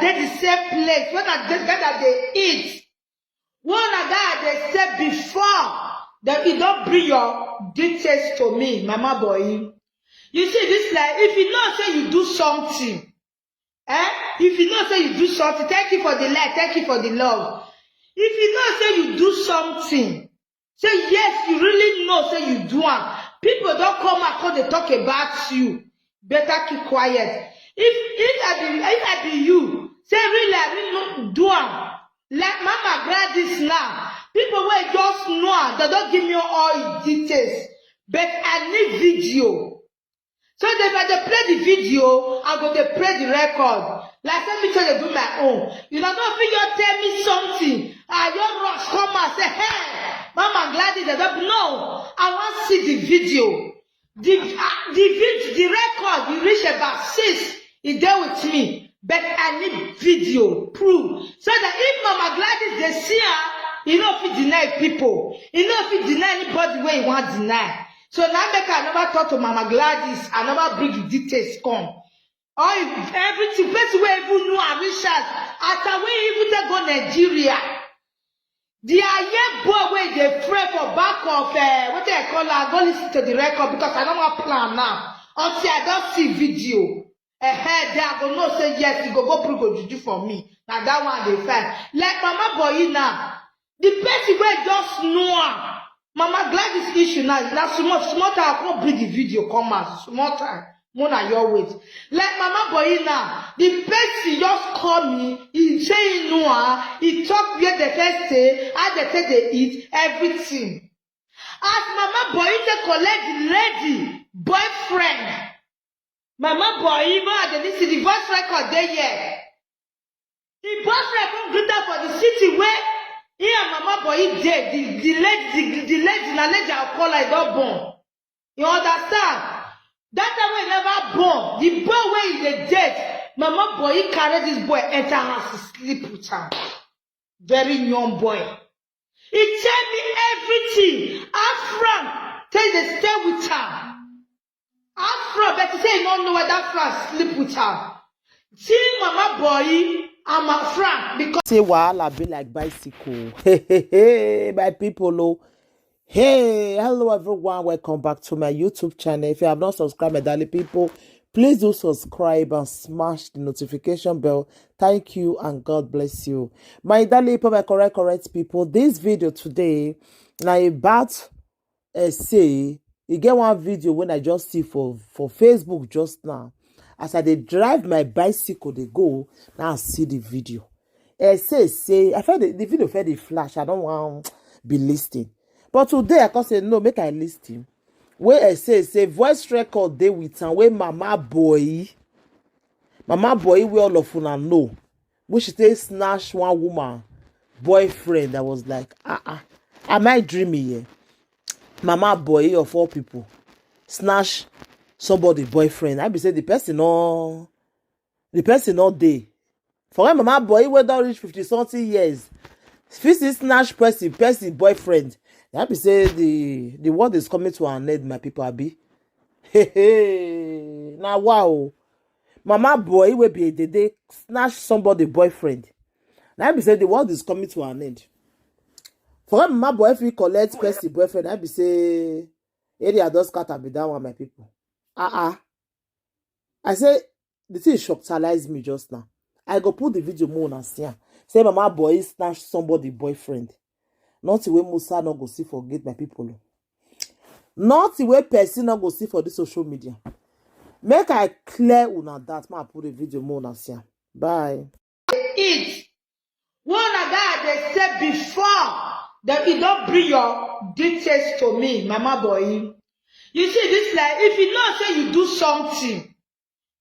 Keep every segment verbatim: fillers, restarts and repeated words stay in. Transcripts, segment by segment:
dey the same place, when I dey gather dey eat, when I gather dey stay before, then you don bring your details to me, Mama Boy. You see this life, if you know say you do something, eh? If you know say you do something, thank you for the light, thank you for the love. If you know say you do something, say yes, you really know say you do am. People don come out come dey talk about you. Better keep quiet. If if I be if I be you, say really I really no do am. Like Mama Gladys now, people wey just know am, they don give me all the details. But I need video. So if I dey play the video, I go dey play the record. Like say me too dey do my own. You know, no fit just tell me something. I just rush come out say, hey, Mama Gladys, I don't know. I wan see the video. The uh, the vid the record, you reach about six. E dey with me, but I need video proof so that if Mama Gladys dey see am, e no fit deny people. E no fit deny anybody wey e wan deny. So now make I never talk to Mama Gladys, I never bring the details come. All if everything, person wey even know am reach house, as I wey even take go Nigeria. The aye boy wey dey pray for back of uh, what I call am, go listen to the record because I don't want plan now. Until I don't see video. Eh, then I go know say yes, you go go prove go juju for me. Now that one dey fine. Like Mama Boy now, the person wey just know am, Mama Gladys issue now, na small small time I come bring the video come out, small time. More na your wait. Like Mama Boy now, the person just call me, he say he know her, he talk where the first day, how the first day eat, everything. As Mama Boy take collect the lady boyfriend, Mama Boy, even at the listen, the voice record dey here. The boyfriend come greet her for the city where he and Mama Boy dey. The, the lady, the, the lady, na lady I call her, don born. You understand? That time wey he never born, the boy wey he dey date, Mama Boy, he carry this boy enter house, he sleep with am. Very young boy. He tell me everything. How Frank take dey stay with am. How Frank, but he say he no know whether Frank sleep with am. See Mama Boy and Ma Frank because Say wahala be like bicycle. Hey, hey, hey, my people, oh. Hey, hello everyone. Welcome back to my YouTube channel. If you have not subscribed, my darling people, please do subscribe and smash the notification bell. Thank you and God bless you. My darling people, my correct, correct people, this video today na about uh, say e get one video wey I just see for for Facebook just now. As I dey drive my bicycle dey go, now I see the video. I say say I felt the, the video felt the flash. I don't want be listening. But today I can say no, make I listen. Where I say say voice record dey with am wey Mama Boy, Mama Boy wey all of una know, which they snatch one woman boyfriend. I was like, ah ah, am I dreaming here? Mama Boy of all people snatch somebody boyfriend. I be say the person no, the person no dey. For when Mama Boy wey don reach fifty something years, fit still snatch person, person boyfriend. I be say the the world is coming to an end, my people. Abi, hey, hey, now wow, Mama Boy wey be a dey dey snatch somebody boyfriend. Now be say the world is coming to an end. For when Mama Boy if he collect person boyfriend, I be say area don scatter be that one, my people. Ah ah. I say the thing shockalize me just now. I go put the video more and see am. Say Mama Boy snatch somebody boyfriend. Nothing wey Musa no go see forget, my people. Nothing wey person no go see for this social media. Make I clear una that, ma put the video more and see am. Bye. Eat. One of that they said before that you don't bring your details to me, Mama Boy. You see this life, if you know say you do something,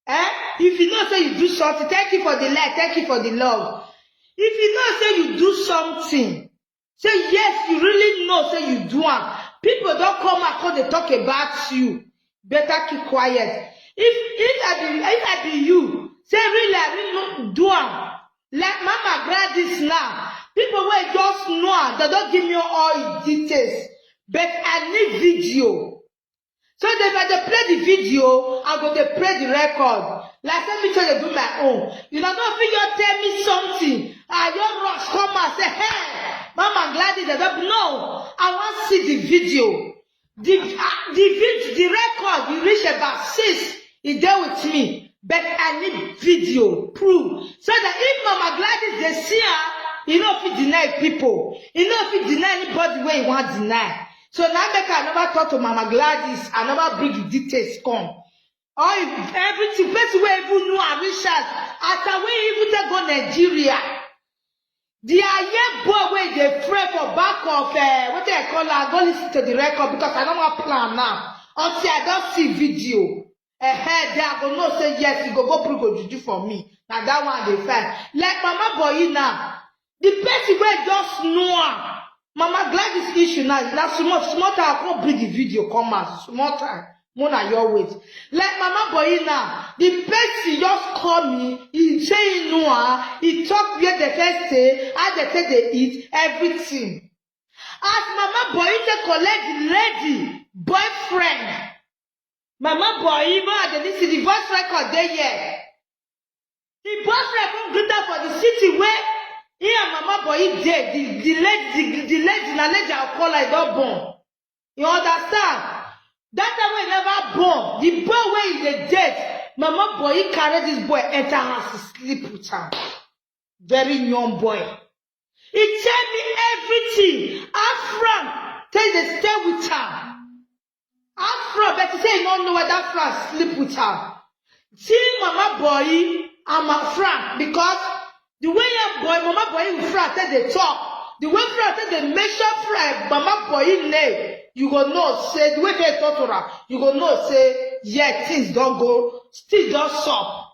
eh? If you know say you do something, thank you for the light, thank you for the love. If you know say you do something, say yes, you really know say you do am. People don come out come dey talk about you. Better keep quiet. If if I be if I be you, say really I really no do am. Like Mama Gladys now, people wey just know am, they don give me all the details. But I need video. So if I dey play the video, I go dey play the record. Like say me too dey do my own. You know, no fit just tell I say, hey, Mama Gladys, I don't know. I want to see the video. The, uh, the video, the record, you reach about six. He there with me. But I need video, proof. So that if Mama Gladys, they see her, you know, if you deny people, you know, if you deny anybody where you want deny. So now make I never talk to Mama Gladys. I never bring the details come. All everything, person wey even know am reach as as I wey even take go Nigeria. The Aye boy wey dey pray for back of uh, what I call am, go listen to the record because I no wan plan now. Until I don see video. Uh, there I go know say yes, e go go bring ojuju for me. Na that one I dey find. Like Mama Boyi now, the person wey just know am, Mama Gladys issue now, na small small time I come bring the video come out, small time. Mona your wait. Like Mama Boyi now, the person just call me, he say he know her, he talk where the first day, how they take they eat, everything. As Mama Boyi take collect the lady boyfriend, Mama Boyi, even at the listen, the voice record dey here. The boyfriend come greet her for the city where he and Mama Boyi dey. The, the lady, the, the lady, na lady I call her, don born. You understand? That time wey he never born, the boy wey he dey date, Mama Boyi carry this boy enter house to sleep with am. Very young boy. He tell me everything. How Frank take dey stay with am. How Frank, but he say he no know whether Frank sleep with am. See Mama Boyi and Ma Frank, because the way your boy, Mama Boyi with Frank take dey talk, the way Frank take dey mention Frank, Mama Boyi name, you go know say the way they talk to her, you go know say yeah, things don go, things don sup.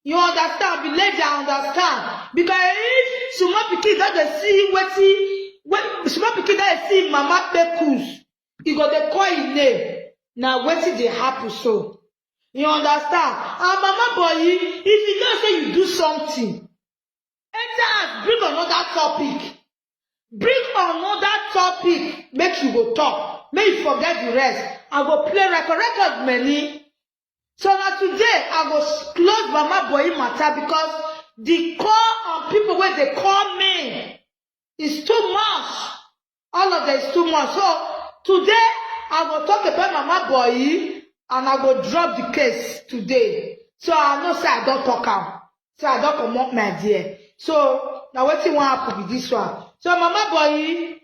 You understand? Be lady, I understand. Because if small pikin don dey see wetin, when small pikin don dey see Mama Pekus, e go dey call im name. Na wetin dey happen so. You understand? And Mama Boyi, if you know say you do something, enter house, bring another topic. Bring another topic, make you go talk. Make you forget the rest. I go play record, record many. So na today I go s- close Mama Boyi matter because the call on people wey dey call me is too much. All of them is too much. So today I go talk about Mama Boyi and I go drop the case today. So I know say I don talk am. So I don comot my dear. So na wetin wan happen be this one. So Mama Boyi,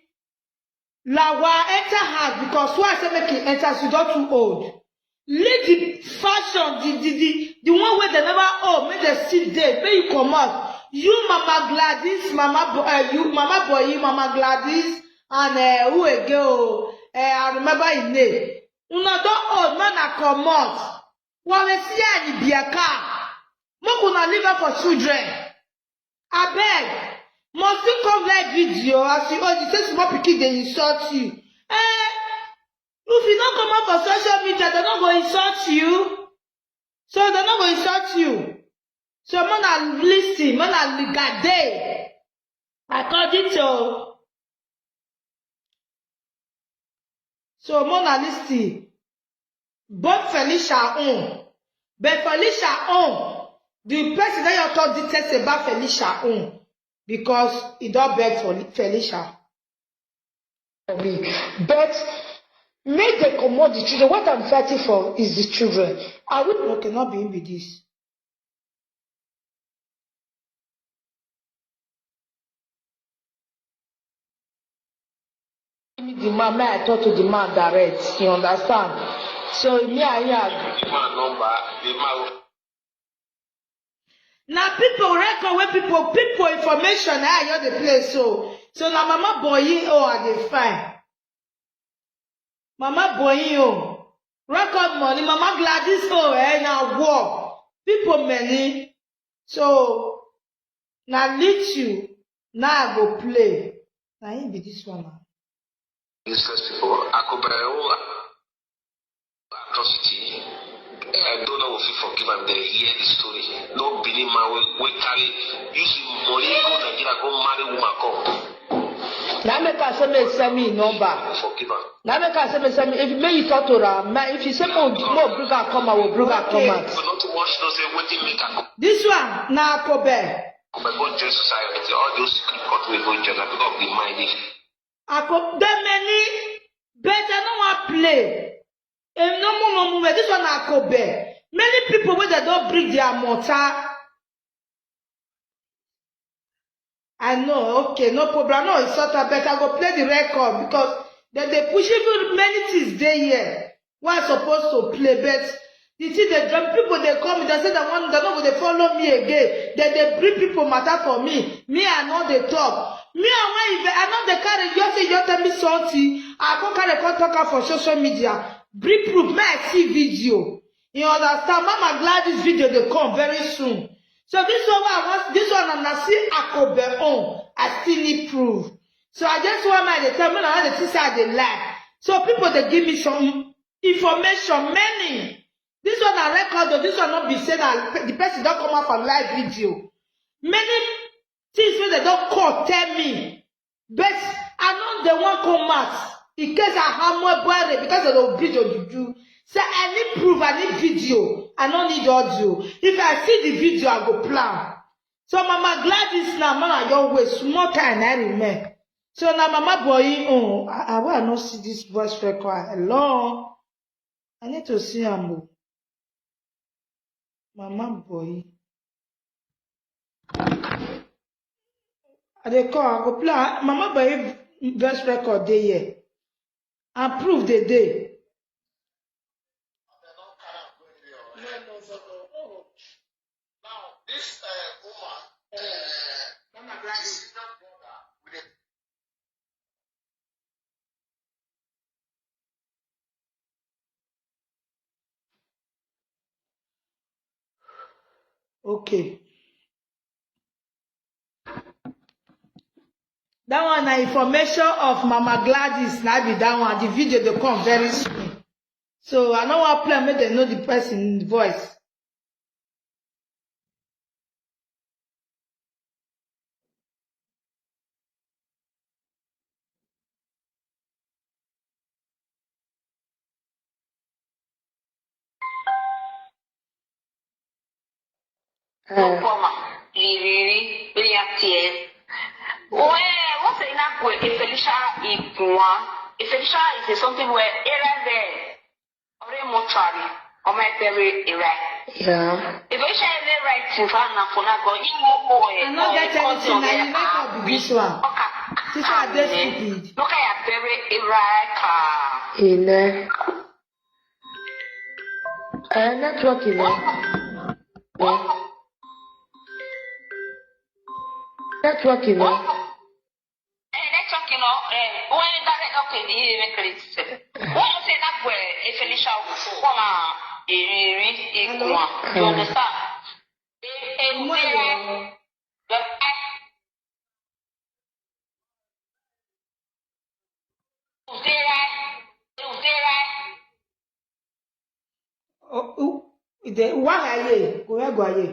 Lawa enter house because why I say make he enter, she don too old. Leave the fashion, the the the, the one wey dem never old, make dem still dey, make you comot. You Mama Gladys, Mama Bo uh, you Mama Boyi, Mama Gladys, and uh, who again? Oh, uh, I remember his name. Una don old, man, na comot. Wale see any biaka. Make una leave her for children. Abeg, must you come live video as you old? You say small pikin dey insult you. Eh, if you no come out for social media, they no go insult you. So they no go insult you. So man, I listen, man, I ligade. According to So Mona List, both Felicia own, but Felicia own, the person that you talk details about Felicia own because he don't beg for Felicia. But make they comot the children. What I'm fighting for is the children. I will okay, not being with this. Give me the man, may I talk to the man direct, you understand? So me and you agree. The man number, the man. Na people record wey people people information na I just dey play so. So na Mama Boyi oh I dey find. Mama Boyi oh. Record money, Mama Gladys oh eh na war. People many. So na little na I go play. Na him be this one na. Useless people. Akobere oh. Atrocity. I don't know if you forgive and they hear the story. No Benin man will, will carry use money go Nigeria go marry woman come. Na make I say make send me number. Forgive am. Na make I say make send me if make you talk to her. Ma if you say mo mo bring her come, I will bring her come out. But not too much no say wetin make her come. This one na Kobe. But go join society, all those secret cult wey go join na because of the mind dey. I go dey many, but I no wan play. Em no move, no move. This one na Kobe. Many people wey dem don bring their mortar. I know, okay, no problem. I know it's sort of, but I go play the record because dem dey push even many things dey here. Wey I suppose to play, but the thing dey drop people dey come, dem say dem wan, dem no go dey follow me again. Dem dey bring people matter for me. Me, I no dey talk. Me, I wan even, I no dey carry, you say you tell me something, I come carry come talk am for social media. Bring proof, make I see video. You understand? Mama Gladys video dey come very soon. So this one wey I want, this one na see Akobe own. I still need proof. So I just want my dey tell me na the thing say I dey lie. So people dey give me some information, many. This one na record o, this one no be say na pe- the person don come out for live video. Many things wey dem don call tell me, but I no dey wan come out in case I hammer buare because of the video juju. Say I need proof, I need video, I no need audio. If I see the video, I go plan. So Mama Gladys na man I your way, small time I remain. So na Mama Boy, oh, I, I, why I no see this voice record? Hello? I need to see am o. Mama Boy. I dey call, I go play. Ah, Mama Boy voice record dey here. And proof dey dey. Now, this uh, woman, uh, Mama Gladys, Okay. That one na information of Mama Gladys. Na be that one. The video dey come very soon. So I no wan play make dem know the person voice. Lupoma liriri benya tiɛ. Wɛ wɔ sɛ ina kwe efelisha ikua. Efelisha is something where era there. Ore mortuary. Ọmọ ẹgbẹrẹ era. Yeah. Efelisha is the right thing for na for na go. Iwo o e. I no get anything. Na you make up this one. Oka. This one dey stupid. Look at very era ka. Amen. Eh, network, you know. Eh? Network, you know. Eh, network, you know. Eh, when that, okay, the, the, when you say that way, if Elisha will come, eh, eh, eh, eh, you understand? Eh, eh, eh, eh, Ide wahaye, kuwegwaye.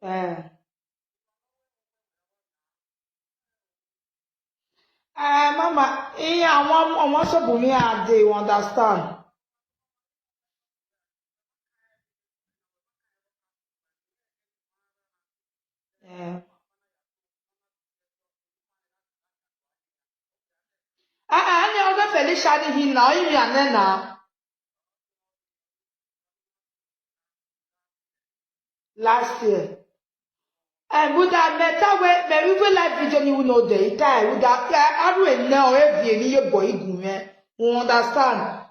Eh. Eh, mama, iya, I wan, I wan so bumi ade, you understand? Eh. Ah, ah, any other Felicia ni him na, him ya nena. Last year. And with that matter where me we will like video you know the time with that, eh, I don't know if you need your boy, you understand?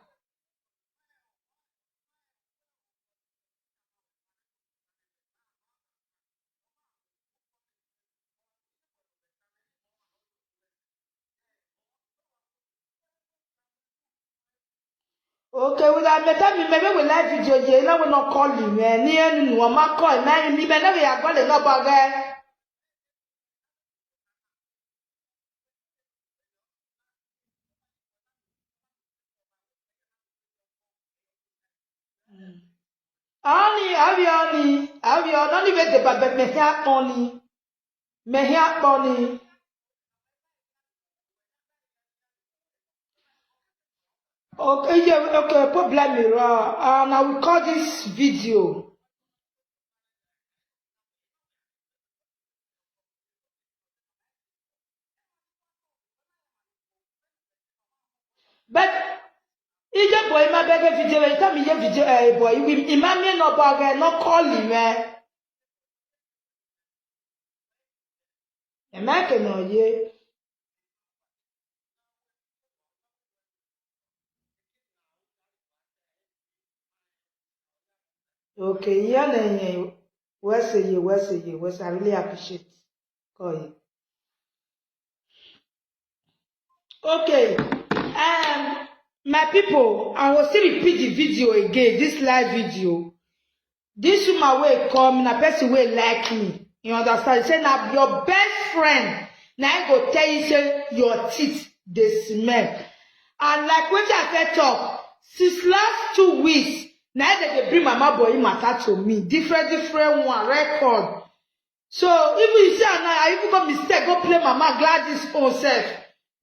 Okay, we that better me maybe we live video here. Now we not calling me. Ni enu no ma call me. Ni me na we are calling no bag. Oni, avi oni, avi oni, oni ve de babe me hia oni, me hia oni. Okay, yeah, okay, problem, uh, and I will call this video. But ije boy ma bege video, e tell me ye video, eh, boy, we imami no bage, no call him, eh. Emeke no ye. Okay, yeah, yeah, yeah. Wese ye, wese ye, wese. I really appreciate. Call you. Okay, um, my people, I will still repeat the video again, this live video. This woman wey come, na person wey like me. You understand? Say na your best friend, na I go tell you say your teeth dey smell. And like wetin I fit talk, since last two weeks, na I dey dey bring mama boy matter to me. Different, different one, record. So even you see, and I even go mistake, go play Mama Gladys own self.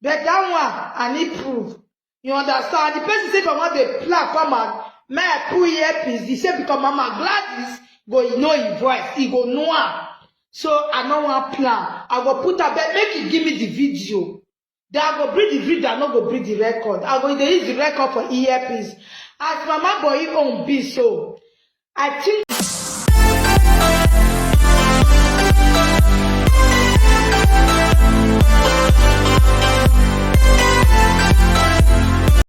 But that one, I need proof. You understand? The person say, if I want the plan come out, may I pull earpiece. He said, because Mama Gladys go, you know his voice. He go know her. So I no want plan. I go put her, but make you give me the video. Then I go bring the video, I no go bring the record. I go dey use the record for earpiece. As Mama Boy own be so, I think